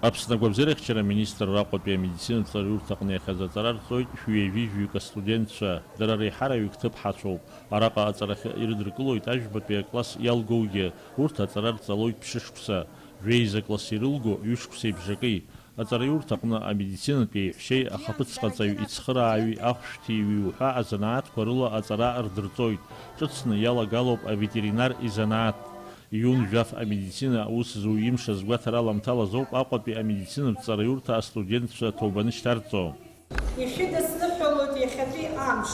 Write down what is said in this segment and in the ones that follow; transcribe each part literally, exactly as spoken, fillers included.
Аԥсны агәабзиарахьчара аминистрра Аҟәатәи амедицинатә ҵараиурҭаҟны иахьазы аҵара рҵоит шәи ҩажәи жәаҩык астудентцәа. Дара реиҳараҩык ҭыԥҳацәоуп. Араҟа аҵарахьы ирыдыркылоит ажәбатәи акласс иалгоугьы. Урҭ аҵара рҵалоит ԥшьышықәса, жәеиза класс ирылго ҩышықәсеи бжаки. Аҵараиурҭаҟны амедицинатә еиҳәшьеи ахаԥыцҟаҵаҩ ицхырааҩи ахәшәҭиҩи уҳәа азанааҭқәа рыла аҵара рдырҵоит. Ҿыцны иалагалоуп аветеринар изанааҭ. Иун Жәаф амедицина аус зуҩымш азгәаҭара аламҭалаз ауп Аҟәатәи амедицинатә ҵараиурҭа астудентцәа ҭоуба нышьҭарҵо. Ишәыдысныҳәалоит иахьатәи амш.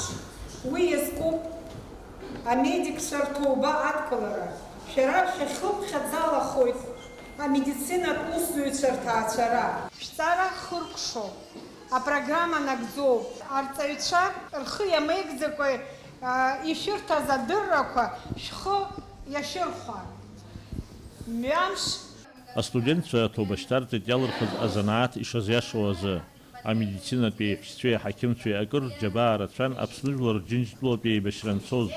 Уи иазкуп амедикцәа рҭоуба адкылара. Шәара шәахьлыԥхьаӡалахоит амедицинатә усзуҩцәа рҭаацәара. Шәҵара хыркәшоуп, апрограмма нагӡоуп. Арҵаҩцәа рхы иамеигӡакәа, а, ишәырҭаз адыррақәа шәхы иашьырхәа. Мҩамш. Астудентцәа аҭоуба шьҭарҵеит иалырхыз азанааҭ ишазиашоу азы. Амедицинатәи еиҳәшьцәеи аҳақьымцәеи акыр рџьабаа рацәан Аԥсны жәлар Џьынџьтәылатәи еибашьра анцоз.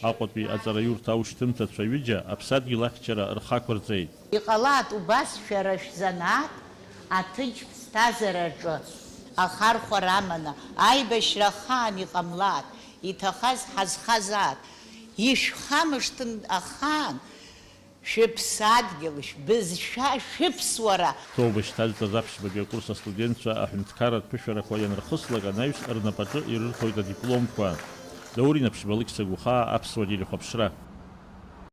Аҟәатәи аҵараиурҭа аушьҭымҭацәа ҩыџьа аԥсадгьыл ахьчара рхы ақәырҵеит. Иҟалааит убас шәара шәзанааҭ аҭыџь ԥсҭазаараҿы ахархәара аманы, аибашьра ахаан иҟамлааит, иҭахаз ҳазхазааит, ишәхамышҭын ахаан, шәыԥсадгьыл, шәбызшәа, шәыԥсуара. Ҭоуба шьҭазҵаз аԥшьбатәи акурс астудентцәа аҳәынҭқарратә ԥышәарақәа ианырхыслак анаҩс рнапаҿы ирырҭоит адипломқәа. Даур Инаԥшьба, Алықьса Гәхаа, Аԥсуа телехәаԥшра.